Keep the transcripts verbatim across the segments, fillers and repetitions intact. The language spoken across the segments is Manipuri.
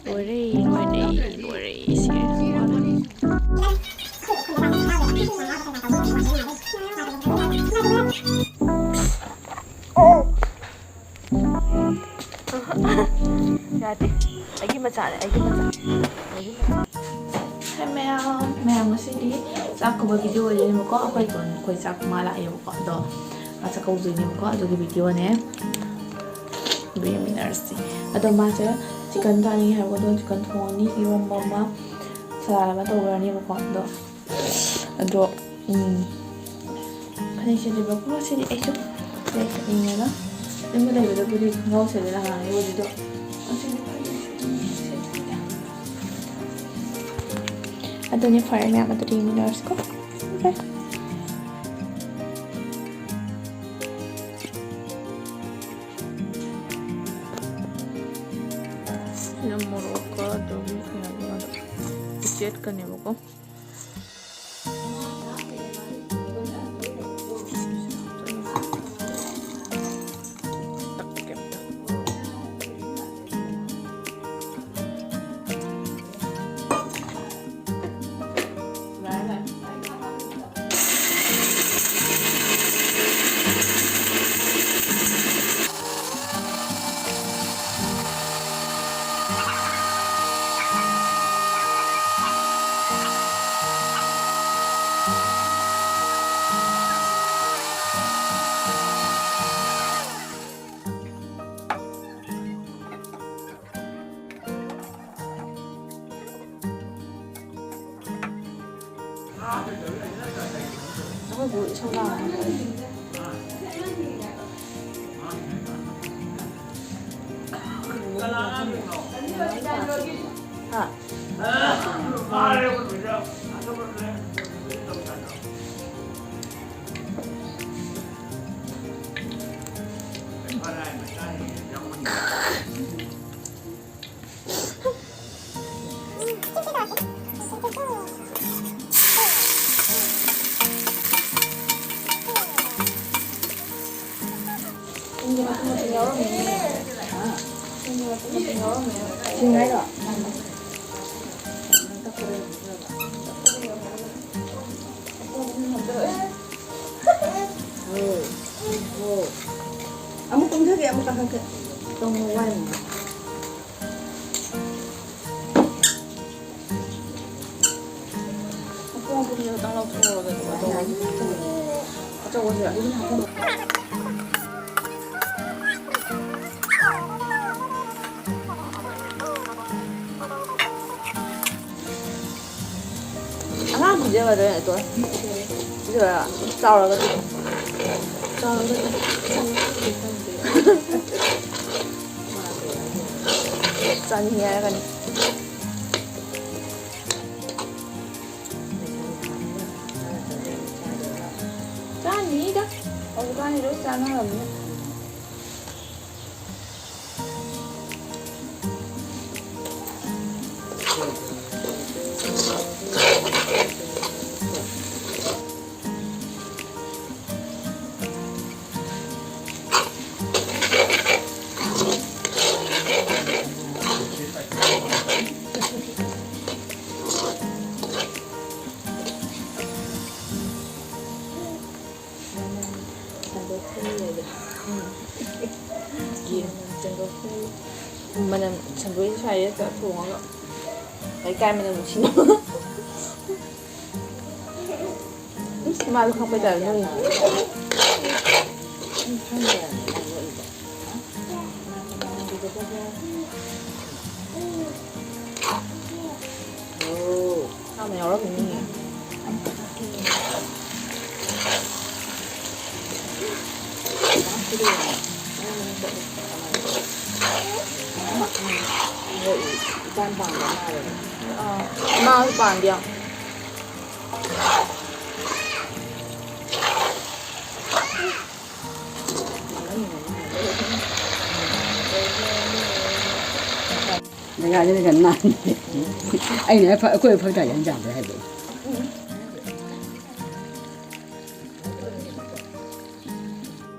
ꯂꯣꯏꯔꯦ, ꯂꯣꯏꯔꯦ, ꯂꯣꯏꯔꯦ, ꯁꯤꯔꯦ꯫ ꯌꯥꯗꯦ꯫ ꯑꯩꯒꯤ ꯃꯆꯥꯅꯦ, ꯑꯩꯒꯤ ꯃꯆꯥ꯫ ꯑꯩꯒꯤ ꯃꯆꯥ꯫ ꯍꯥꯏ ꯃꯌꯥꯝ, ꯃꯌꯥꯝ ꯉꯁꯤꯗꯤ ꯆꯥꯛ ꯀꯧꯕ ꯚꯤꯗꯤꯑꯣ ꯑꯣꯏꯗꯣꯏꯅꯦꯕꯀꯣ꯫ ꯑꯩꯈꯣꯏ ꯇꯣꯟ, ꯑꯩꯈꯣꯏ ꯆꯥꯛ ꯃꯥ ꯂꯥꯛꯑꯦꯕꯀꯣ꯫ ꯑꯗꯣ ꯃꯥ ꯆꯥꯛ ꯀꯧꯗꯣꯏꯅꯦꯕꯀꯣ꯫ ꯑꯗꯨꯒꯤ ꯚꯤꯗꯤꯑꯣꯅꯦ꯫ ꯑꯗꯨ ꯌꯦꯡꯃꯤꯟꯅꯔꯁꯤ꯫ ꯑꯗꯣ ꯃꯥꯁꯦ ꯆꯤꯛꯀꯟ ꯆꯥꯅꯤꯡꯉꯦ ꯍꯥꯏꯕꯀꯣ꯫ ꯑꯗꯣ ꯆꯤꯛꯀꯟ ꯊꯣꯡꯉꯅꯤ, ꯏꯔꯣꯝꯕ ꯑꯃ, ꯁꯂꯥꯗ ꯑꯃ ꯇꯧꯈ꯭ꯔꯅꯦꯕꯀꯣ꯫ ꯑꯗꯣ ꯑꯗꯣ, ꯎꯝ, ꯐꯅꯦꯛ ꯁꯦꯠꯂꯤꯕꯀꯣ ꯁꯤꯗꯤ ꯑꯩꯁꯨ ꯐꯅꯦꯛ ꯁꯦꯠꯅꯤꯡꯉꯦꯅ꯫ ꯌꯨꯝꯗ ꯂꯩꯕꯗꯕꯨꯗꯤ ꯈꯣꯡꯒ꯭ꯔꯥꯎ ꯁꯦꯠꯂꯦꯅ ꯍꯥꯟꯅ ꯌꯣꯜꯂꯤꯗꯣ꯫ ꯉꯁꯤꯗꯤ ꯐꯅꯦꯛ ꯁꯦꯠꯅꯤꯡꯉꯦ, ꯁꯦꯠꯅꯤꯡꯉꯦ꯫ ꯑꯗꯨꯅꯤ ꯐꯔꯦ ꯃꯌꯥꯝ, ꯑꯗꯨꯗꯤ ꯌꯦꯡꯃꯤꯟꯅꯔꯁꯤꯀꯣ꯫ ꯕꯥꯏ꯫ ꯁꯤꯅ ꯃꯣꯔꯣꯛꯀ ꯑꯗꯨꯝ ꯀꯩꯅꯣꯒ ꯆꯦꯠꯀꯅꯦꯕꯀꯣ꯫ ꯑꯩꯈꯣꯏꯕꯨ ꯏꯁꯧ ꯂꯥꯡꯉꯦ꯫ ꯍꯥ? ꯁꯤꯡ ꯍꯥꯏꯔꯣ? ꯑꯃꯨꯛ ꯀꯨꯝꯊꯒꯦ, ꯑꯃꯨꯛ ꯀꯥꯈꯠꯀꯦ꯫ ꯇꯣꯡꯉꯣ, ꯋꯥꯏ ꯑꯃꯨꯛ꯫ ꯃꯈꯣꯡ ꯑꯄꯨꯝꯕꯗꯣ ꯈꯤꯇꯪ ꯂꯧꯊꯣꯛꯑꯒ ꯀꯩꯅꯣ ꯇꯧꯕ꯫ ꯑꯆꯧꯕꯁꯦ꯫ ꯑꯉꯥꯡ ꯄꯤꯖꯒꯗ꯭ꯔꯥ ꯑꯗꯣ? ꯄꯤꯖꯔ-, ꯆꯥꯎꯔꯒꯗꯤ? ꯆꯥꯎꯔꯒꯗꯤ꯫ ꯆꯥꯅꯤꯡꯉꯦ ꯍꯥꯏꯔꯒꯅꯤ꯫ ꯆꯥꯅꯤꯗ꯫ ꯍꯧꯖꯤꯛꯀꯥꯟꯗꯤ ꯂꯣꯏ ꯆꯥꯅꯔꯕꯅꯤꯅ꯫ ꯃꯅꯝ ꯁꯟꯗꯣꯛꯏ ꯁ꯭ꯋꯥꯏꯗ ꯆꯥꯛ ꯊꯣꯡꯉꯒ꯫ ꯂꯩꯀꯥꯏ ꯃꯅꯝ ꯅꯨꯡꯁꯤꯅꯕ꯫ ꯏꯁ, ꯃꯥꯁꯨ ꯈꯪꯕꯩ ꯇꯥꯏꯞꯇ ꯅꯣꯛꯏꯅꯦ꯫ ꯆꯥꯝꯃ ꯌꯥꯎꯔꯝꯃꯤꯅꯦ꯫ ꯏꯄꯥꯟ ꯄꯥꯟꯗ ꯃꯥꯜꯂꯦ꯫ ꯑꯥ, ꯃꯥꯁꯨ ꯄꯥꯟꯗꯦ ꯌꯥꯝ꯫ ꯖꯒꯥꯁꯤꯅ ꯌꯥꯝ ꯅꯥꯟꯗꯦ꯫ ꯑꯩꯅ ꯍꯦꯛ ꯐ-, ꯑꯩꯈꯣꯏ ꯐꯛ ꯇꯥꯏ ꯌꯥꯝ ꯌꯥꯗ꯭ꯔꯦ ꯍꯥꯏꯕ꯫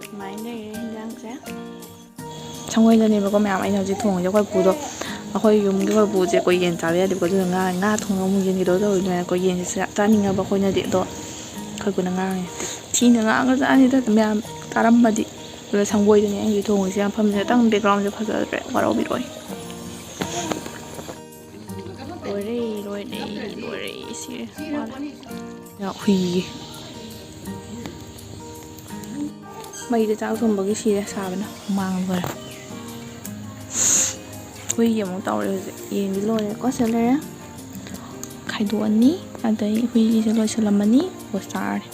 ꯁꯨꯃꯥꯏꯅ ꯂꯩꯔꯦ ꯍꯤꯟꯖꯥꯡ ꯁꯪꯒꯣꯏꯗꯅꯦꯕꯀꯣ ꯃꯌꯥꯝ ꯑꯩꯅ ꯍꯧꯖꯤꯛ ꯊꯣꯡꯉꯤꯁꯦ꯫ ꯑꯩꯈꯣꯏ ꯄꯨꯗꯣ, ꯑꯩꯈꯣꯏ ꯌꯨꯝꯒꯤ ꯑꯩꯈꯣꯏ ꯄꯨꯁꯦ ꯑꯩꯈꯣꯏ ꯌꯦꯟ ꯆꯥꯕ ꯌꯥꯗꯦꯕꯀꯣ, ꯑꯗꯨꯅ ꯉꯥ, ꯉꯥ ꯊꯣꯡꯉꯒ ꯑꯃꯨꯛ ꯌꯦꯟꯒꯤꯗꯧ ꯇꯧꯔꯤꯅꯦ꯫ ꯑꯩꯈꯣꯏ ꯌꯦꯟꯁꯦ ꯆꯥ-, ꯆꯥꯅꯤꯡꯉꯕ ꯑꯩꯈꯣꯏꯅꯗꯤ꯫ ꯑꯗꯣ ꯑꯩꯈꯣꯏ ꯄꯨꯅ ꯉꯥꯡꯉꯦ, ꯊꯤꯅ ꯉꯥꯡꯉꯖꯥꯠꯅꯤꯗ ꯃꯌꯥꯝ ꯇꯥꯔꯝꯃꯗꯤ꯫ ꯑꯗꯨꯅ ꯁꯪꯒꯣꯏꯗꯅꯦ ꯑꯩꯅ ꯍꯧꯖꯤꯛ ꯊꯣꯡꯉꯤꯁꯦ꯫ ꯃꯐꯝꯁꯦ ꯈꯤꯇꯪ backgroundꯁꯦ ꯐꯖꯗ꯭ꯔꯦ, ꯋꯥꯔꯧꯕꯤꯔꯣꯏ꯫ ꯂꯣꯏꯔꯦ, ꯂꯣꯏꯔꯦ, ꯂꯣꯏꯔꯦ꯫ ꯁꯤꯔꯦ꯫ ꯋꯥꯔꯦ꯫ ꯍꯨꯏ꯫ ꯃꯩꯗ ꯆꯥꯛ ꯊꯣꯡꯕꯒꯤ ꯁꯤꯔꯦ ꯁꯥꯕꯅ꯫ ꯍꯨꯃꯥꯡ ꯂꯣꯏꯔꯦ꯫ ꯍꯨꯏꯒꯤ ꯑꯃꯨꯛ ꯇꯧꯔꯦ ꯍꯧꯖꯤꯛ꯫ ꯌꯦꯟꯗꯤ ꯂꯣꯏꯔꯦꯀꯣ꯫ ꯁꯤꯗ ꯂꯩꯔꯦ꯫ ꯈꯥꯏꯗꯣꯛꯑꯅꯤ꯫ ꯑꯗꯩ ꯍꯨꯏꯒꯤꯁꯦ ꯂꯣꯏꯁꯤꯜꯂꯝꯃꯅꯤ꯫ ꯑꯗꯨꯒ ꯆꯥꯔꯅꯤ꯫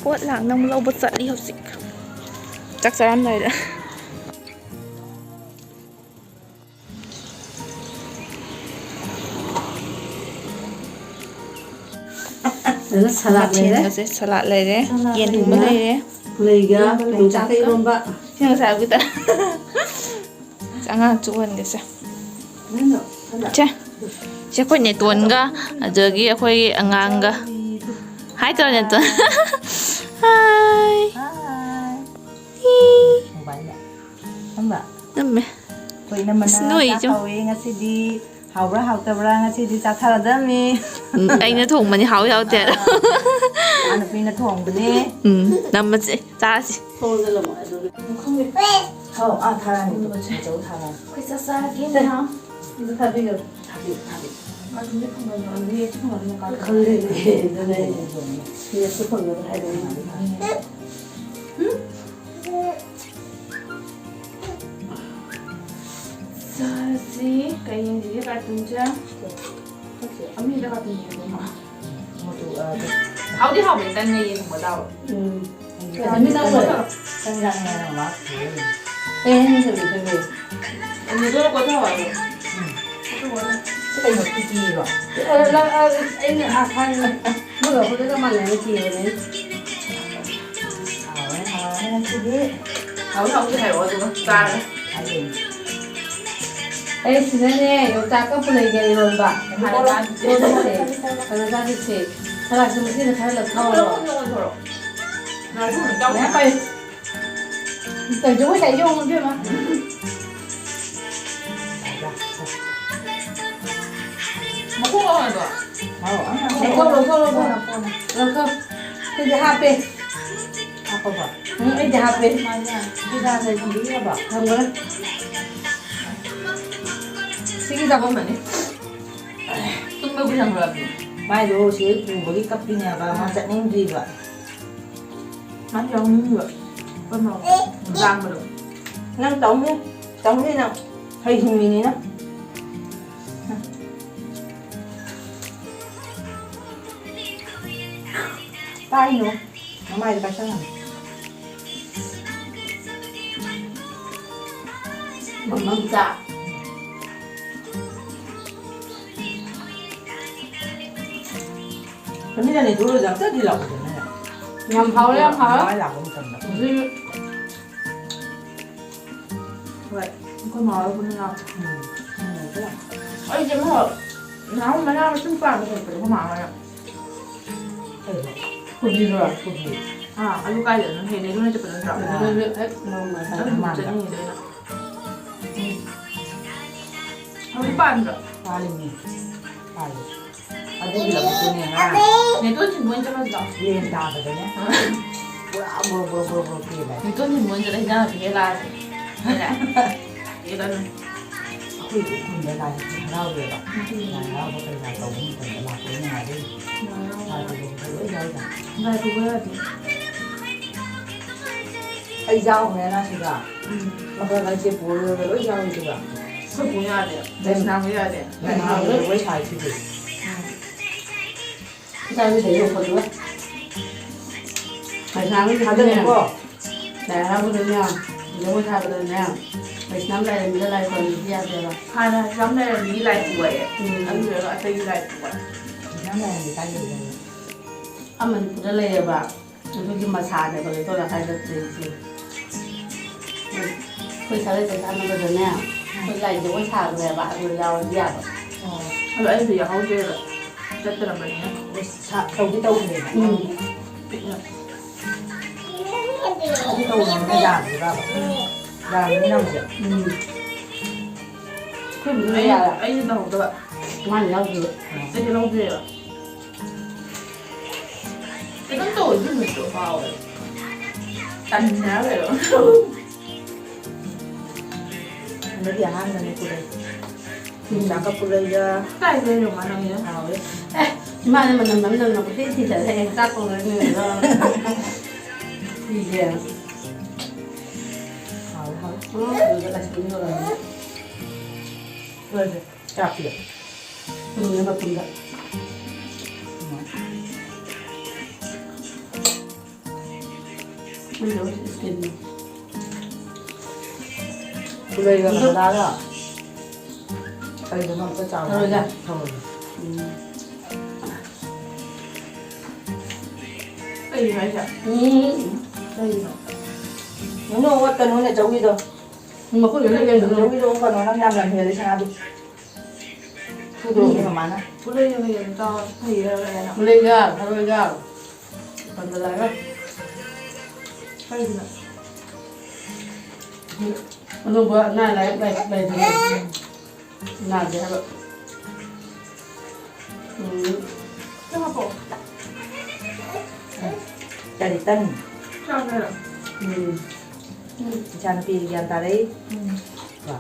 ꯄꯣꯠ ꯂꯥꯡꯅ ꯑꯃꯨꯛ ꯂꯧꯕ ꯆꯠꯂꯤ ꯍꯧꯖꯤꯛ꯫ ꯆꯥꯛ ꯆꯥꯔꯝꯗꯥꯏꯗ꯫ ꯑꯗꯨꯒ salad ꯂꯩꯔꯦ꯫ ꯃꯊꯦꯜꯒꯁꯦ, salad ꯂꯩꯔꯦ, salad ꯌꯦꯟ ꯊꯣꯡꯕ ꯂꯩꯔꯦ꯫ ꯂꯩꯔꯦ꯫ ꯂꯩꯒ ꯌꯣꯡꯆꯥꯛꯀ ꯌꯣꯡꯆꯥꯛꯀ ꯏꯔꯣꯝꯕ꯫ ꯁꯤ ꯉꯁꯥꯏ ꯑꯌꯨꯛꯀꯤꯗ꯫ ꯑꯉꯥꯡ ꯆꯨꯍꯟꯒꯦꯁꯦ꯫ ꯅꯪꯅ, ꯅꯪꯅ꯫ ꯁꯦ꯫ ꯁꯤ ꯑꯩꯈꯣꯏ ꯅꯦꯇꯣꯟꯒ, ꯑꯗꯨꯗꯒꯤ ꯑꯩꯈꯣꯏ ꯑꯉꯥꯡꯒ꯫ Hi ꯇꯧꯔꯣ, ꯅꯦꯇꯣꯟ꯫ Hi꯫ Hi꯫ ꯃꯣꯕꯥꯏꯜꯗ꯫ ꯅꯝꯕ? ꯅꯝꯃꯦ꯫ ꯑꯩꯈꯣꯏ ꯏꯅꯝꯃꯅ ꯑꯁ, ꯅꯣꯏ ꯆꯥꯛ ꯏꯆꯝ꯫ ꯀꯧꯋꯦ ꯉꯁꯤꯗꯤ꯫ ꯍꯥꯎꯕ꯭ꯔꯥ ꯍꯥꯎꯇꯕ꯭ꯔꯥ ꯉꯁꯤꯗꯤ ꯆꯥꯊꯔꯗꯝꯅꯤ꯫ ꯎꯝ, ꯑꯩꯅ ꯊꯣꯡꯕꯅꯤ, ꯍꯥꯎꯏ ꯍꯥꯎꯇꯦ ꯍꯥꯏꯔꯣ꯫ ꯑꯥ, ꯏꯆꯥꯅꯨꯄꯤꯅ ꯊꯣꯡꯕꯅꯦ꯫ ꯎꯝ, ꯅꯝꯃꯁꯦ, ꯆꯥꯔꯁꯤ꯫ ꯊꯣꯡꯗ ꯂꯧ, ꯑꯗꯨꯒ꯫ ꯈꯪꯗꯦ꯫ ꯑꯧ, ꯑꯥ, ꯊꯥꯔꯛꯑꯅꯤ꯫ ꯃꯆꯧ ꯊꯥꯔꯛꯑꯅꯤ꯫ ꯑꯩꯈꯣꯏ ꯆꯥꯛ ꯆꯥꯔꯒꯦ, ꯁꯦ꯫ ꯃꯌꯥꯝ꯫ ꯑꯗꯨ ꯊꯥꯕꯤꯔꯣ꯫ ꯊꯥꯕꯤꯌꯨ, ꯊꯥꯕꯤꯌꯨ꯫ ꯑꯗꯨꯗꯤ ꯐꯪꯉꯣꯏꯗ꯭ꯔꯣ? ꯑꯗꯨꯗꯤ ꯑꯩꯁꯨ ꯐꯪꯉꯣꯏꯗ꯭ꯔꯣ? ꯈꯪꯗꯦ, ꯑꯗꯨꯅ ꯑꯩꯁꯨ ꯐꯪꯉꯣꯏ꯫ ꯅꯦꯠꯁꯨ ꯐꯪꯅꯕ ꯍꯥꯏꯕꯅꯤ꯫ ꯎꯝ? ꯆꯥꯔꯁꯤ꯫ ꯀꯩ ꯌꯦꯡꯁꯤꯒꯦ ꯀꯥꯔꯇꯨꯟꯁꯦ? ꯑꯃꯤꯗ ꯀꯥꯔꯇꯨꯟ ꯌꯦꯡꯕ ꯃꯥ꯫ ꯃꯗꯨ, ꯑ, ꯍꯥꯎꯗꯤ ꯍꯥꯎꯕꯅꯦ, ꯇꯟꯒ ꯌꯦꯟ ꯊꯣꯡꯕ ꯆꯥꯕ꯫ ꯎꯝ꯫ ꯇꯟ ꯆꯥꯅꯤꯡꯉꯦ ꯃꯥ꯫ ꯑꯃꯤꯗ ꯀꯣꯊꯔꯣ꯫ ꯀꯣꯊꯔꯣ ꯍꯥꯏꯕ꯫ ꯎꯝ꯫ ꯁꯤ ꯀꯩꯅꯣ, ꯀꯤꯀꯤꯔꯣ? ꯑ, ꯂ-, ꯑ, ꯑꯩꯅ ꯑ, ꯈꯪꯉꯦ꯫ ꯃꯣꯏꯒ ꯑꯩꯈꯣꯏꯒ ꯃꯥꯟꯅꯅ ꯊꯤꯕꯅꯦ꯫ ꯍꯥꯎꯔꯦ, ꯍꯥꯎꯔꯦ ꯉꯁꯤꯗꯤ꯫ ꯍꯥꯎꯏ ꯍꯥꯎꯇꯦ ꯍꯥꯏꯔꯛꯑꯣ ꯑꯗꯨꯒ ꯆꯥꯔꯒ꯫ ꯍꯥꯏꯗꯣꯏꯅꯦ꯫ ꯑꯩ ꯁꯤꯗꯅꯦ ꯌꯣꯡꯆꯥꯛꯀ ꯄꯨꯂꯩꯒ ꯏꯔꯣꯟꯕ꯫ ꯍꯥꯟꯅ ꯆꯥꯁꯤꯁꯦ꯫ ꯍꯥꯟꯅ ꯆꯥꯁꯤꯁꯦ꯫ ꯁꯂꯥꯗꯁꯨ ꯃꯆꯦꯗ ꯈꯔ ꯂꯧꯊꯧꯔꯣ꯫ ꯉꯥꯏꯈꯣ, ꯉꯥꯏꯈꯣ, ꯉꯥꯏꯈꯣ꯫ ꯉꯥꯏꯈꯣ, ꯉꯥꯏꯈꯣ꯫ ꯃꯌꯥꯝ ꯄꯥꯏꯌꯨ꯫ ꯀꯩ ꯖꯒꯣꯏ ꯁꯥꯏ ꯌꯦꯡꯉꯨ, ꯏꯕꯦꯝꯃ꯫ ꯃꯈꯣꯡ ꯂꯥꯎꯍꯟꯗ꯭ꯔꯣ? ꯑꯧ, ꯑꯧ, ꯑꯧ꯫ ꯂꯧꯊꯧ, ꯂꯧꯊꯧ, ꯂꯧꯊꯧ꯫ ꯂꯧꯊꯧ꯫ ꯁꯤꯗꯤ ꯍꯥꯞꯄꯦ꯫ ꯍꯥꯞꯄꯕ? ꯎꯝ, ꯑꯩꯗꯤ ꯍꯥꯞꯄꯦ꯫ ꯁꯤꯗ ꯂꯩꯕꯤꯔꯕ? ꯊꯝꯈ꯭ꯔꯦ꯫ ꯁꯤꯒꯤ ꯆꯥꯐꯝ ꯑꯃꯅꯤ꯫ ꯇꯨꯝꯕꯕꯨ ꯁꯪꯈ꯭ꯔꯕꯅꯦ꯫ ꯃꯥꯏꯗꯣ ꯁꯤꯗꯩ ꯄꯨꯕꯒꯤ ꯀꯞꯄꯤꯅꯦꯕ, ꯃꯥ ꯆꯠꯅꯤꯡꯗ꯭ꯔꯤꯕ꯫ ꯃꯥ ꯌꯥꯎꯅꯤꯡꯕ꯫ ꯀꯩꯅꯣ, ꯂꯥꯡꯕꯗꯣ꯫ ꯅꯪ ꯇꯧꯅꯤ, ꯇꯧꯅꯤ ꯅꯪ꯫ ꯍꯩ ꯍꯤꯡꯉꯤꯅꯤꯅ꯫ ꯄꯥꯏꯅꯨ꯫ ꯃꯃꯥꯏꯗ ꯄꯥꯏꯁꯜꯂꯅꯤ꯫ ꯃꯃꯝꯆꯥ꯫ ꯐꯦꯃꯤꯂꯤꯅ ꯅꯦꯇꯨꯔꯣꯏꯗ ꯑꯝꯇꯗꯤ ꯂꯥꯛꯑꯣꯗꯅ꯫ ꯌꯥꯝ ꯍꯥꯎꯔꯦ, ꯌꯥꯝ ꯍꯥꯎꯔꯦ꯫ ꯃꯃꯥꯏ ꯂꯥꯛꯄ ꯃꯇꯝꯗ꯫ ꯍꯧꯖꯤꯛ ꯍꯣꯏ, ꯑꯩꯈꯣꯏ ꯃꯥ ꯍꯣꯏ ꯄꯨꯟꯅ ꯂꯥꯛꯑꯣ꯫ ꯎꯝ, ꯎꯝ, ꯑꯗꯨ ꯌꯥꯝ ꯑꯩꯁꯦ ꯑꯃ ꯅꯍꯥꯟ ꯃꯅꯥ ꯃꯁꯤꯡ ꯄꯥꯝꯕ ꯆꯠꯄꯗꯣ ꯑꯩꯈꯣꯏ ꯃꯥ ꯍꯣꯏꯅ꯫ ꯀꯩꯅꯣ? ꯀꯣꯕꯤꯔꯣ? ꯀꯣꯕꯤ꯫ ꯑꯥ, ꯑꯂꯨ ꯀꯥꯏꯗꯅꯣ ꯍꯦꯛꯑꯦ, ꯑꯗꯨ ꯅꯠꯇꯦ ꯐꯖꯅ ꯇꯧꯔꯦ꯫ ꯑꯗꯨꯗꯤ ꯍꯦꯛ ꯃꯔꯣꯡ ꯃꯔꯥꯡ ꯑꯗꯨ ꯃꯥꯟꯕ꯫ ꯆꯠꯅꯤꯡꯉꯤꯗꯣ ꯑꯩꯅ꯫ ꯎꯝ꯫ ꯍꯧꯖꯤꯛ ꯄꯥꯟꯕ꯭ꯔꯣ? ꯄꯥꯜꯂꯤꯅꯦ꯫ ꯄꯥꯜꯂꯤ꯫ ꯑꯗꯨꯒꯤ ꯂꯧꯕꯨꯛꯇꯨꯅꯦ ꯉꯔꯥꯡ꯫ ꯅꯦꯇꯣꯟ ꯊꯤꯟꯕ ꯑꯣꯏꯅ ꯆꯠꯂꯁꯤꯔꯣ? ꯂꯦꯟ ꯇꯥꯕꯗꯅꯦ꯫ ꯑꯥ꯫ ꯄꯨꯔꯥ ꯕ꯭ꯔꯣ ꯕ꯭ꯔꯣ ꯕ꯭ꯔꯣ ꯕ꯭ꯔꯣ ꯀꯦꯜꯂꯦ꯫ ꯅꯦꯇꯣꯟ ꯊꯤꯟꯕ ꯑꯣꯏꯅ ꯆꯠꯂ ꯍꯤꯟꯖꯥꯡ ꯅꯥꯄꯤ ꯍꯦꯛ ꯂꯥꯛꯑꯁꯦ꯫ ꯍꯦꯛꯑꯗꯝꯅꯤ꯫ ꯑꯩꯈꯣꯏ ꯏꯄꯨ ꯈꯨꯟꯗ ꯂꯥꯏ ꯍꯔꯥꯎꯋꯦꯕ꯫ ꯎꯝ꯫ ꯂꯥꯏ ꯍꯔꯥꯎꯕ ꯀꯩꯀꯥ ꯇꯧꯕ ꯃꯇꯝꯗ ꯂꯥꯛꯄꯗ ꯅꯨꯡꯉꯥꯏꯗꯣꯏꯅꯤ꯫ ꯂꯥꯏ ꯍꯔꯥꯎꯕ꯫ ꯂꯥꯏ ꯄꯨꯕ ꯈꯣꯠꯄ ꯂꯣꯏ ꯌꯥꯎꯖꯥꯠꯅꯤ꯫ ꯂꯥꯏ ꯄꯨꯕ ꯌꯥꯗꯦ꯫ ꯑꯩ ꯌꯥꯎꯈ꯭ꯔꯦꯅ ꯁꯤꯗ꯫ ꯎꯝ꯫ ꯃꯈꯜ ꯃꯈꯜ ꯆꯦ ꯄꯨꯔꯒ ꯂꯣꯏ ꯌꯥꯎꯔꯤꯗꯨꯒ꯫ ꯑꯩꯈꯣꯏ ꯄꯨ ꯌꯥꯗꯦ꯫ ꯎꯝ꯫ ꯗꯁꯅꯥ ꯍꯣꯏ ꯌꯥꯗꯦ꯫ ꯂꯥꯏ ꯍꯔꯥꯎꯕ ꯖꯒꯣꯏ ꯁꯥꯏꯁꯤꯗꯤ꯫ ꯎꯝ꯫ ꯏꯆꯥꯁꯨ ꯁꯤꯗꯩ ꯂꯧꯈꯠꯂꯨꯔꯣꯏ꯫ ꯄꯩꯁꯥꯒꯤꯗꯤꯅꯦ꯫ ꯊꯥꯗꯔꯒꯀꯣ꯫ ꯂꯥꯏ ꯍꯔꯥꯎꯕꯗꯅꯦ, ꯖꯒꯣꯏ ꯁꯥꯕꯗꯅꯦ, ꯂꯩꯁꯅꯥꯝ ꯂꯥꯏꯔꯦꯝꯕꯤꯗ ꯂꯥꯏ ꯈꯣꯏꯔꯝꯕꯗꯤ ꯌꯥꯗꯦꯕ꯫ ꯍꯥꯟꯅ ꯂꯩꯁꯅꯥꯝ ꯂꯥꯏꯔꯦꯝꯕꯤꯒꯤ ꯂꯥꯏ ꯄꯨꯕ ꯑꯩ꯫ ꯎꯝ꯫ ꯑꯗꯨ ꯂꯣꯏꯔꯒ ꯑꯇꯩꯒꯤ ꯂꯥꯏ ꯄꯨꯕ꯫ ꯂꯩꯁꯅꯥꯝ ꯂꯥꯏꯔꯦꯝꯕꯤ ꯀꯥꯏ ꯂꯩꯒꯦ? ꯑꯥ ꯃꯅꯤꯄꯨꯔꯗ ꯂꯩꯌꯦꯕ꯫ ꯑꯗꯨꯒꯤ ꯃꯁꯥꯅꯦꯕ ꯂꯩꯀꯣꯜ ꯂꯩꯀꯥꯏꯗ ꯂꯩꯔꯤꯁꯦ꯫ ꯑꯩꯈꯣꯏ ꯁꯥꯒꯩ ꯄꯩꯁꯥ ꯅꯝꯕꯗꯅꯦ, ꯑꯩꯈꯣꯏ ꯂꯥꯏ ꯖꯒꯣꯏ ꯁꯥꯈ꯭ꯔꯦꯕ, ꯑꯗꯨ ꯌꯥꯎꯔꯗꯤ ꯌꯥꯕ꯫ ꯑꯣ꯫ ꯑꯗꯣ ꯑꯩꯗꯤ ꯌꯥꯎꯍꯧꯗ꯭ꯔꯦꯕ꯫ ꯆꯠꯇ꯭ꯔꯕꯅꯤꯅ꯫ ꯁꯥ-, ꯇꯧꯗꯤ ꯇꯧꯈ꯭ꯔꯦꯕ꯫ ꯎꯝ꯫ ꯄꯤꯛꯅ꯫ ꯇꯧꯗꯤ ꯇꯧꯈ꯭ꯔꯕꯅꯤꯅ ꯌꯥꯗ꯭ꯔꯤꯕꯕ꯫ ꯎꯝ꯫ ꯌꯥꯔꯕꯅꯤꯅ ꯍꯧꯖꯤꯛ꯫ ꯎꯝ꯫ ꯑꯩꯈꯣꯏꯕꯨꯗꯤ ꯑꯩ, ꯌꯥꯔꯦ꯫ ꯑꯩꯗꯤ ꯇꯧꯍꯧꯗꯕ꯫ ꯃꯥꯅ ꯌꯥꯎꯗ꯭ꯔꯤꯕ꯫ ꯑꯩꯗꯤ ꯂꯧꯗ꯭ꯔꯤꯕ꯫ ꯈꯤꯇꯪ ꯇꯧꯋꯦ, ꯑꯗꯨ ꯅꯨꯃꯤꯠꯇꯣ ꯀꯥꯎꯔꯦ꯫ ꯇꯟꯗꯅ ꯂꯩꯔꯕ꯫ ꯍꯟꯗꯛꯀꯤ ꯑꯍꯥꯟꯕꯅꯦ ꯄꯨꯔꯛꯏ꯫ ꯌꯣꯡꯆꯥꯛꯀ ꯄꯨꯔꯛꯏꯒ꯫ ꯀꯥꯏꯗꯩꯅꯣ ꯃꯥ ꯅꯪꯒꯤꯅ? ꯍꯥꯎꯋꯦ꯫ ꯑꯦ, ꯏꯃꯥꯅ ꯃꯅꯝ ꯅꯝ ꯅꯝꯅ ꯀꯣꯏꯊꯤ ꯊꯤꯗꯅ ꯑꯩ ꯆꯥꯛ ꯊꯣꯡꯉꯒ ꯂꯩꯔꯕ꯫ ꯁꯤꯁꯦ꯫ ꯍꯥꯎꯋꯦ, ꯍꯥꯎꯋꯦ꯫ ꯎꯝ, ꯑꯗꯨꯗ ꯀꯩꯁꯨ ꯌꯧꯔꯝꯃꯣꯏ꯫ ꯂꯣꯏꯔꯦ꯫ ꯆꯥꯛꯁꯤꯗ꯫ ꯎꯝ, ꯃꯄꯨꯟꯗ꯫ ꯎꯝ꯫ ꯎꯝ, ꯏꯁꯀꯤꯟ꯫ ꯈꯨꯂꯩꯒ ꯑꯗꯨ ꯀꯅꯥꯗꯥꯒ ꯀꯩꯗꯅꯣ ꯑꯝꯇ ꯆꯥꯎ꯫ ꯊꯔꯣꯏꯒ? ꯊꯔꯣꯏꯒ꯫ ꯎꯝ꯫ ꯀꯩꯒꯤꯅꯣ ꯍꯥꯏꯁꯦ? ꯎꯝ꯫ ꯀꯩꯒꯤꯅꯣ? ꯅꯨꯡ ꯑꯣꯠꯀꯅꯨꯅꯦ ꯆꯧꯒꯤꯗꯣ꯫ ꯃꯈꯨꯠ ꯂꯣꯏꯅ ꯂꯦꯡꯗꯅ꯫ ꯆꯧꯒꯤꯗꯣ ꯑꯣꯠꯀꯅꯣ, ꯅꯪ ꯌꯥꯝ ꯂꯝ ꯍꯦꯜꯂꯦ ꯁꯅꯥꯗꯨ꯫ ꯐꯨꯗꯣꯛꯑꯒꯦ ꯃꯃꯥꯅ꯫ ꯐꯨꯂꯩ ꯍꯌꯦꯡ ꯆꯥꯎ ꯐꯩꯌꯦ ꯍꯥꯏꯅ꯫ ꯐꯨꯂꯩꯒ, ꯊꯔꯣꯏꯒ꯫ ꯄꯟꯖꯜꯂꯒ꯫ ꯀꯩꯒꯤꯅꯣ? ꯑꯅꯧꯕ ꯑꯅꯥ ꯂꯥꯏꯌꯦꯛ ꯂꯩ-, ꯂꯩꯗꯅ꯫ ꯅꯥꯗꯦ ꯍꯥꯏꯕ꯫ ꯎꯝ꯫ ꯆꯪꯉꯛꯄꯣ꯫ ꯀꯔꯤ ꯇꯟ? ꯆꯥꯛ ꯂꯩꯔꯣ? ꯎꯝ꯫ ꯎꯝ꯫ ꯏꯆꯥꯅꯨꯄꯤ ꯒ꯭ꯌꯥꯟ ꯇꯥꯔꯛꯏ꯫ ꯎꯝ꯫ ꯋꯥ꯫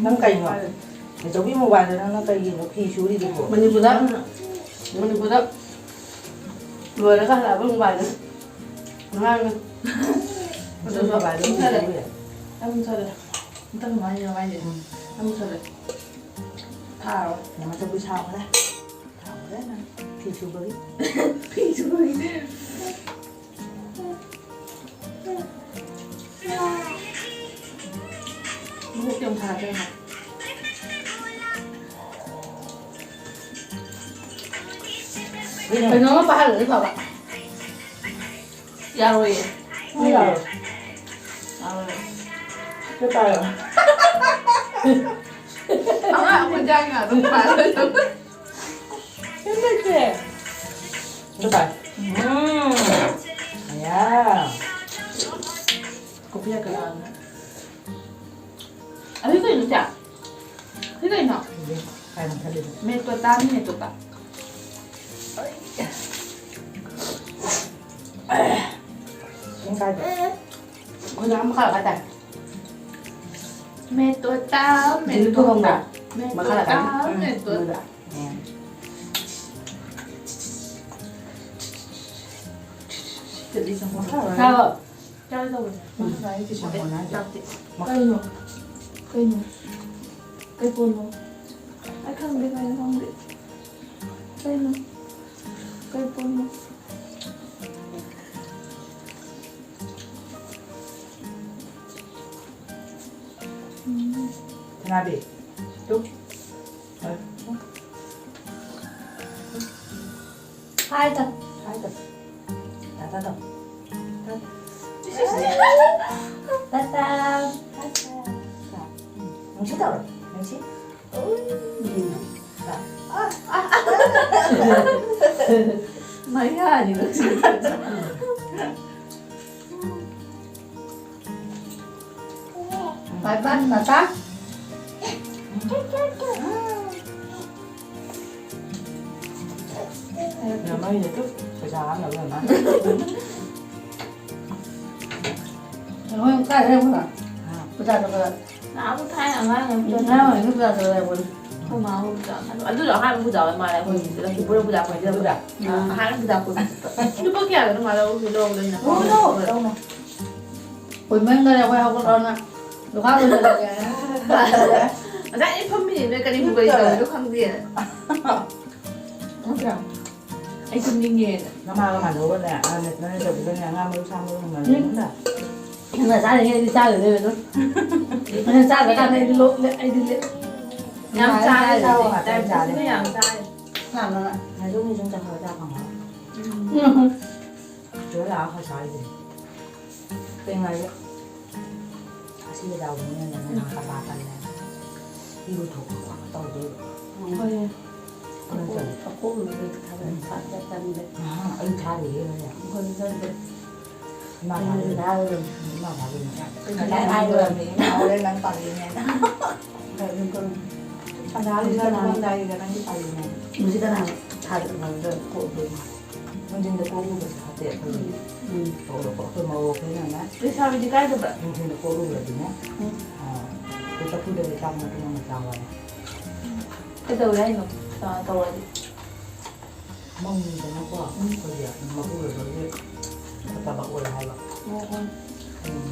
ꯅꯪ ꯀꯩꯅꯣ? ꯅꯆꯧꯕꯤ ꯃꯣꯕꯥꯏꯜꯗ ꯅꯪꯅ ꯀꯩꯒꯤꯅꯣ ꯐꯤ ꯁꯨꯔꯤꯗꯨꯕꯣ? ꯃꯅꯤꯄꯨꯔꯗ, ꯃꯅꯤꯄꯨꯔꯗ ꯂꯣꯏꯔꯒ ꯍꯜꯂꯛꯑꯕ ꯃꯣꯕꯥꯏꯜꯗ꯫ ꯑꯉꯥꯡꯅ꯫ ꯑꯗꯨ ꯃꯣꯕꯥꯏꯜꯗ ꯐꯤ ꯁꯨꯔꯤ? ꯑꯃꯨꯛ ꯊꯣꯛꯂꯛꯑꯦ꯫ ꯑꯝꯇ ꯀꯃꯥꯏꯅ ꯍꯥꯏꯅꯤ? ꯎꯝ꯫ ꯑꯃꯨꯛ ꯊꯣꯛꯂꯛꯑꯦ꯫ ꯊꯥꯔꯣ꯫ ꯅꯃꯆꯧꯕꯤ ꯁꯥꯎꯈ꯭ꯔꯦ꯫ ꯁꯥꯎꯈ꯭ꯔꯦ ꯅꯪ꯫ ꯐꯤ ꯁꯨꯕꯒꯤ꯫ ꯐꯤ ꯁꯨꯕꯒꯤ꯫ ꯃꯍꯨꯠ ꯌꯥꯝ ꯐꯔꯦ꯫ ꯀꯩꯅꯣꯝꯃ ꯄꯥꯏꯍꯜꯂꯗꯤ ꯐꯕ꯫ ꯌꯥꯔꯣꯏꯌꯦ꯫ ꯎꯝ꯫ ꯌꯥꯔꯣꯏ꯫ ꯌꯥꯔꯣꯏ꯫ ꯁꯤ ꯄꯥꯏꯌꯣ꯫ ꯑꯉꯥꯡ ꯑꯩꯈꯣꯏ ꯆꯥꯛ ꯉꯥ ꯑꯗꯨꯝ ꯄꯥꯏ꯫ ꯀꯩꯝ ꯂꯩꯇꯦ꯫ ꯑꯗꯨ ꯄꯥꯏ꯫ ꯎꯝ꯫ ꯑꯌꯥ꯫ ꯀꯣꯐꯤ ꯌꯥꯝ ꯀꯟꯅ꯫ ꯑꯗꯨ ꯀꯩꯅꯣ ꯆꯦ? ꯁꯤ ꯀꯩꯅꯣ? ꯈꯪꯗꯦ꯫ ꯀꯥꯏ ꯃꯨꯠꯊꯠꯂꯤꯅꯣ? ꯃꯦꯇꯣꯇꯥ, ꯃꯦꯇꯣꯇꯥ꯫ ꯅꯪ ꯀꯥꯏꯗ? ꯑꯩꯈꯣꯏ ꯃꯌꯥꯝ ꯃꯈꯥ ꯀꯥꯏ ꯇꯥꯏ? ꯃꯦꯇꯣꯇꯥ, ꯍꯧꯖꯤꯛ ꯊꯣꯛꯑꯝꯕ꯭ꯔꯥ? ꯃꯦꯇꯣꯇꯥ, ꯃꯈꯥ ꯂꯥꯛꯀꯅꯤ꯫ ꯎꯝ, ꯃꯦꯇꯣꯇꯥ꯫ ꯃꯈꯥ꯫ ꯎꯝ꯫ ꯁꯤꯗꯗꯤ ꯆꯪꯉꯛꯑꯣ꯫ ꯆꯥꯔꯕꯣ? ꯆꯥꯒꯦ ꯇꯧꯕꯅꯦ꯫ ꯎꯝ꯫ ꯃꯥ ꯉꯁꯥꯏ ꯇꯨꯏꯁꯟ ꯀꯣꯟꯅ ꯍꯥꯏꯁꯦ꯫ ꯆꯥꯛꯇꯤ꯫ ꯃꯥ ꯀꯩꯅꯣ? ꯀꯩꯅꯣ? ꯀꯩ ꯄꯣꯠꯅꯣ? ꯑꯩ ꯈꯪꯗꯦ, ꯀꯩꯅꯣ ꯈꯪꯗꯦ꯫ ꯀꯩꯅꯣ? ꯀꯩ ꯄꯣꯠꯅꯣ? ꯎꯝ꯫ ꯁꯅꯥꯕꯤ, ꯇꯨ꯫ ꯍꯥꯏ ꯇ꯫ ꯍꯥꯏ ꯇ꯫ ꯇꯥ ꯇꯥ ꯇꯧ꯫ ꯇꯥ ꯇꯥ꯫ ꯇꯥ ꯇꯥ꯫ ꯅꯨꯡꯁꯤ ꯇꯧꯔꯣ꯫ ꯅꯨꯡꯁꯤ꯫ ꯎꯝ꯫ ꯃꯌꯥꯅꯤ ꯅꯨꯡꯁꯤ꯫ ꯕꯥꯏ ꯕꯥꯏ, ꯇꯥꯇꯥ꯫ ꯌꯥꯝ ꯃꯩꯅꯦ ꯇꯨ, ꯄꯩꯁꯥ ꯍꯥꯞꯅꯕ ꯌꯥꯝ ꯃꯥꯜꯂꯦ꯫ ꯅꯈꯣꯏ ꯀꯥꯏ ꯂꯩꯔꯛꯄꯅꯣ? ꯍꯥ? ꯄꯩꯁꯥꯗꯣ ꯈꯔ꯫ ꯅꯍꯥꯟꯃꯨꯛ ꯊꯥꯏꯅ ꯑꯉꯥꯡ ꯑꯃ ꯆꯠꯄꯗꯣ꯫ ꯑꯉꯥꯡ ꯑꯣꯏꯔꯤꯉꯩ ꯄꯩꯁꯥꯗꯣ ꯂꯩꯔꯛꯄꯅꯦ꯫ ꯑꯩꯈꯣꯏ ꯃꯥ ꯍꯣꯏ ꯄꯨꯖꯥ-, ꯑꯗꯨ-, ꯑꯗꯨꯗꯣ ꯑꯍꯥꯟꯕ ꯄꯨꯖꯥ ꯑꯣꯏ ꯃꯥꯜꯂꯦ, ꯑꯩꯈꯣꯏ ꯎꯝ꯫ ꯂꯛꯈꯤꯄꯨꯔ ꯄꯨꯖꯥ ꯑꯩꯈꯣꯏ ꯆꯠꯄꯗꯣ꯫ ꯑꯗꯨꯗ? ꯑꯥ, ꯑꯍꯥꯟꯕ ꯄꯨꯖꯥ ꯑꯩꯈꯣꯏ ꯆꯠꯄ꯫ ꯂꯨꯄꯥ ꯀꯌꯥꯒꯅꯣ ꯃꯥ ꯂꯧꯔꯤꯗꯣ? ꯂꯧꯔꯕꯗ ꯑꯩꯅ ꯂꯧꯅꯣ, ꯂꯧꯅꯣ꯫ ꯀꯨꯏꯃꯟꯈꯔꯦ ꯑꯩꯈꯣꯏ ꯍꯧꯒꯠꯂꯣꯅ꯫ ꯂꯨꯈꯥꯛ ꯂꯨꯖꯔꯒꯦ꯫ ꯉꯁꯥꯏꯗꯩ ꯐꯝꯃꯤꯅꯦ, ꯅꯣꯏ ꯀꯔꯤ ꯀꯔꯤ ꯇꯧꯔꯤꯅꯣ ꯈꯪꯗꯦ꯫ ꯅꯠꯇ꯭ꯔꯥ? ꯑꯩ ꯇꯨꯝꯅꯤꯡꯉꯦ꯫ ꯅꯃꯥꯒ ꯃꯥꯟꯅꯧꯕꯅꯦ꯫ ꯑꯥ, ꯅꯦ-, ꯅꯣꯏ ꯇꯧꯕꯗꯅꯦ, ꯑꯉꯥꯡ ꯃꯔꯨ ꯁꯥ ꯃꯔꯨ ꯍꯪꯉꯅꯤ ꯎꯝ꯫ ꯑꯗꯨꯝꯗ꯫ ꯅꯪꯅ ꯆꯥꯔꯤꯉꯩ ꯑꯩꯗꯤ ꯆꯥꯔꯤꯉꯩ ꯑꯗꯨꯝ꯫ ꯅꯪꯅ ꯆꯥꯗ꯭ꯔꯀꯥꯟꯗ ꯑꯩꯗꯤ ꯂꯣꯛ-, ꯑꯩꯗꯤ ꯂꯦ-, ꯌꯥꯝ ꯌꯥꯔꯦ, ꯆꯥꯔꯦ, ꯌꯥꯔꯦ, ꯆꯥꯔꯦ, ꯌꯥꯔꯦ, ꯌꯥꯝ ꯆꯥꯔꯦ꯫ ꯆꯥꯔꯦ꯫ ꯀꯅꯥꯅꯣ? ꯉꯥꯏꯖꯧ, ꯉꯥꯏꯖꯧ, ꯆꯥꯛ ꯈꯔ ꯆꯥ ꯐꯪꯉꯔꯣꯏ꯫ ꯎꯝ꯫ ꯆꯦ ꯂꯥꯛꯑ ꯈꯔ ꯆꯥꯔꯤꯁꯤꯗꯤ꯫ ꯀꯩ ꯉꯥꯏꯒꯦ? ꯑꯁꯤꯒ ꯆꯥꯎꯕꯅꯤꯅꯅꯦ, ꯅꯪ ꯀꯕꯥ ꯀꯜꯂꯦ꯫ ꯏꯔꯨꯊꯣꯛꯄ ꯈꯣꯠꯄ ꯇꯧꯗꯣꯏꯕ꯫ ꯍꯣꯏ꯫ ꯑꯗꯨꯅ ꯇꯧꯋꯦ꯫ ꯑꯀꯣ-, ꯑꯀꯣꯟꯕꯗ ꯊꯥꯕ ꯌꯥꯝ ꯆꯥꯗ ꯆꯪꯗꯦ꯫ ꯑꯍꯥ, ꯑꯩ ꯊꯥꯔꯤꯌꯦ ꯍꯧꯖꯤꯛ꯫ ꯑꯩꯈꯣꯏꯁꯨ ꯆꯪꯗꯦ꯫ ꯏꯃꯥ ꯊꯥꯔꯤꯌꯦ꯫ ꯊꯥꯔꯤꯌꯦ꯫ ꯏꯃꯥ ꯊꯥꯔꯤꯌꯦ꯫ ꯑꯩꯈꯣꯏꯁꯨ ꯉꯁꯥꯏ ꯍꯥꯏꯈ꯭ꯔꯕꯅꯦ, ꯏꯃꯥ ꯍꯣꯔꯦꯟ ꯅꯪ ꯄꯥꯜꯂꯤꯅꯦꯅ꯫ ꯀꯔꯤꯅꯣ ꯀꯔꯤꯅꯣ꯫ ꯁꯟꯗꯥ ꯍꯧꯖꯤꯛ ꯍꯧꯖꯤꯛ ꯀꯅꯥꯅꯣ? ꯆꯠꯂꯝꯗꯥꯏꯒꯤꯗ ꯅꯪꯒꯤ ꯄꯥꯜꯂꯤꯅꯦ꯫ ꯍꯧꯖꯤꯛ ꯀꯅꯥꯅꯣ? ꯊꯥꯔꯤꯕ ꯃꯥꯜꯂꯤꯗ ꯀꯣꯛꯇꯣꯏꯅꯦ꯫ ꯅꯨꯡꯊꯤꯟꯗ ꯀꯣꯛꯂꯨꯕꯁꯦ ꯐꯠꯇꯦ ꯑꯩꯈꯣꯏꯒꯤ꯫ ꯎꯝ꯫ ꯇꯧꯔꯣꯀꯣ꯫ ꯑꯩꯈꯣꯏ ꯃꯧ ꯑꯩꯈꯣꯏꯅꯅꯦ ꯂꯩꯁꯥꯕꯤꯗꯤ ꯀꯥꯏꯗꯕ꯭ꯔꯥ? ꯅꯨꯡꯊꯤꯟꯗ ꯀꯣꯛꯂꯨꯔꯗꯤꯅꯦ, ꯎꯝ꯫ ꯑꯥ, ꯑꯩꯈꯣꯏ ꯆꯐꯨꯗ ꯆꯥꯛ ꯃꯇꯨꯝ ꯑꯃ ꯆꯥꯎ ꯍꯥꯏ꯫ ꯀꯩꯗꯧꯋꯦ ꯍꯥꯏꯅꯣ? ꯑꯥ, ꯇꯧꯔꯗꯤ? ꯃꯧꯅꯤꯗꯅꯀꯣ, ꯎꯝ꯫ ꯑꯩꯈꯣꯏꯒꯤ ꯃꯄꯨꯔꯣꯏꯕꯒꯤ ꯐꯠꯇꯕ ꯑꯣꯏ ꯍꯥꯏꯕ꯫ ꯑꯣ, ꯑꯣ꯫ ꯎꯝ꯫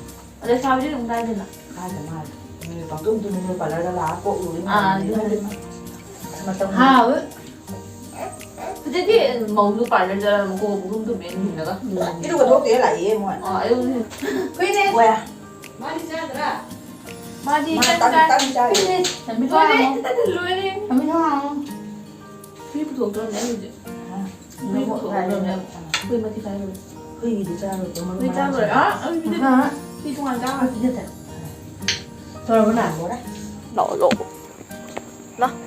ꯂꯩꯁꯥꯕꯤꯗꯤ ꯑꯗꯨꯝ ꯀꯥꯏꯗꯅ? ꯀꯥꯏꯗ ꯃꯥꯜꯂꯦ꯫ ꯅꯣꯏ ꯄꯪꯇꯨꯝ ꯇꯨꯝꯃꯤ, ꯅꯣꯏ ꯄꯥꯔꯂꯔꯗ ꯂꯥꯛꯑ ꯀꯣꯛ ꯂꯨꯏ ꯑꯥ, ꯃꯌꯥꯝꯗꯨꯗꯤ꯫ ꯑꯗꯨꯅꯦ꯫ ꯃꯇꯝ ꯍꯥꯎ꯫ ꯍꯧꯖꯤꯛꯇꯤ ꯃꯧꯁꯨ ꯄꯥꯔꯂꯔ ꯆꯠꯂꯒ ꯃꯀꯣꯛ ꯄꯪꯇꯨꯝ ꯇꯨꯝꯃꯦ ꯅꯨꯡꯊꯤꯜꯗꯒ꯫ ꯎꯝ꯫ ꯏꯔꯨꯒ ꯊꯣꯛꯇꯦ ꯂꯥꯛꯏꯌꯦ ꯃꯣꯏ꯫ ꯑꯥ, ꯑꯌꯨꯛ ꯅꯨꯡꯊꯤꯜ꯫ ꯀꯨꯏꯔꯦ꯫ ꯍꯣꯏ꯫ ꯃꯥꯗꯤ ꯆꯥꯗ꯭ꯔꯥ? ꯃꯥꯗꯤ ꯃꯥ ꯇꯟ ꯇꯟ ꯆꯥ-, ꯇꯟ ꯆꯥꯏ꯫ ꯀꯨꯏꯔꯦ꯫ ꯂꯣꯏꯔꯦ꯫ ꯂꯣꯏꯔꯦ꯫ ꯂꯣꯏꯔꯦ꯫ ꯍꯨꯏ ꯄꯨꯊꯣꯛꯇ꯭ꯔꯕꯅꯦ ꯑꯩ ꯍꯧꯖꯤꯛ꯫ ꯍꯥ? ꯍꯨꯏ ꯄꯨꯊꯣꯛꯇ꯭ꯔꯕꯅꯦ꯫ ꯍꯨꯏ ꯃꯊꯤ ꯐꯥꯏꯗꯣꯔꯦ꯫ ꯍꯨꯏꯒꯤꯗꯤ ꯆꯥꯔꯣꯏ, ꯃꯔꯨ ꯍꯨꯏ ꯃꯔꯥꯡ ꯆꯥꯔꯣꯏ꯫ ꯆꯥꯏ꯫ ꯑꯥ, ꯑꯩ ꯄꯤꯖꯗꯦ꯫ ꯑꯥ꯫ ꯍꯨꯏ ꯇꯣꯉꯥꯟ ꯆꯥꯔꯣꯏ꯫ ꯇꯧꯔꯕ ꯅꯪ? ꯂꯥꯛꯑꯣ, ꯂꯥꯛꯑꯣ꯫ ꯂꯥꯛꯑꯣ꯫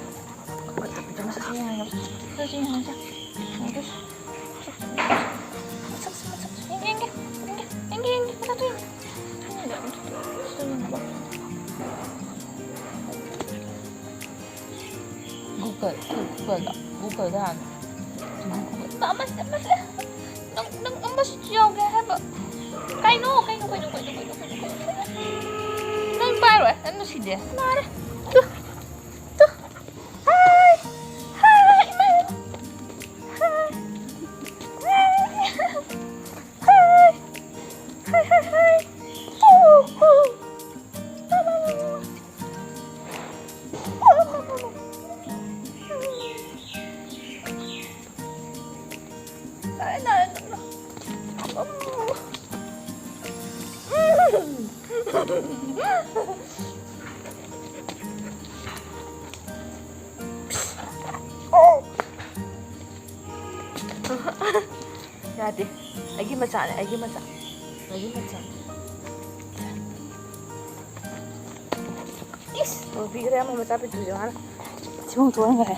ꯃꯁꯛꯁꯦ ꯌꯦꯡꯉꯒꯦ꯫ ꯃꯁꯛꯁꯦ ꯌꯦꯡꯉꯒꯦ꯫ ꯌꯦꯡꯒꯦ꯫ ꯃꯁꯛꯁꯦ, ꯃꯁꯛꯁꯦ꯫ ꯌꯦꯡꯒꯦ, ꯌꯦꯡꯒꯦ꯫ ꯌꯦꯡꯒꯦ, ꯌꯦꯡꯒꯦ꯫ ꯃꯁꯛꯇꯣ ꯌꯦꯡꯒꯦ꯫ ꯒꯨꯒꯜ, ꯒꯨꯒꯜꯗ, ꯒꯨꯒꯜꯗ ꯍꯥꯟꯅ꯫ ꯏꯃꯥ, ꯑꯃꯁꯦ, ꯑꯃꯁꯦ꯫ ꯅꯪ, ꯅꯪ ꯑꯃꯁꯨ ꯌꯥꯎꯒꯦ ꯍꯥꯏꯕ꯫ ꯀꯩꯅꯣ, ꯀꯩꯅꯣ, ꯀꯩꯅꯣ? ꯅꯪ ꯄꯥꯏꯔꯣꯏ, ꯅꯪ ꯅꯨꯡꯁꯤꯗꯦ꯫ ꯅꯥꯔꯦ꯫ Two, two. ꯍꯥꯏ, ꯍꯥꯏ, ꯏꯃꯥ, ꯏꯃꯥ꯫ ꯍꯥꯏ꯫ ꯍꯥꯏ꯫ ꯍꯥꯏ, ꯍꯥꯏ, ꯍꯥꯏ꯫ ꯍꯥꯏ, ꯍꯥꯏ, ꯍꯥꯏ꯫ ꯍꯨ, ꯍꯨ꯫ ꯌꯥꯗꯦ꯫ ꯑꯩꯒꯤ ꯃꯆꯥꯅꯦ, ꯑꯩꯒꯤ ꯃꯆꯥ꯫ ꯑꯩꯒꯤ ꯃꯆꯥ꯫ ꯏꯁ! ꯄꯤꯈ꯭ꯔꯦ ꯑꯃ ꯃꯆꯥ ꯄꯤꯛꯇ꯭ꯔꯨꯁꯦ ꯃꯥꯅ꯫ ꯁꯤꯃꯨꯛ ꯆꯣꯟꯈ꯭ꯔꯦ꯫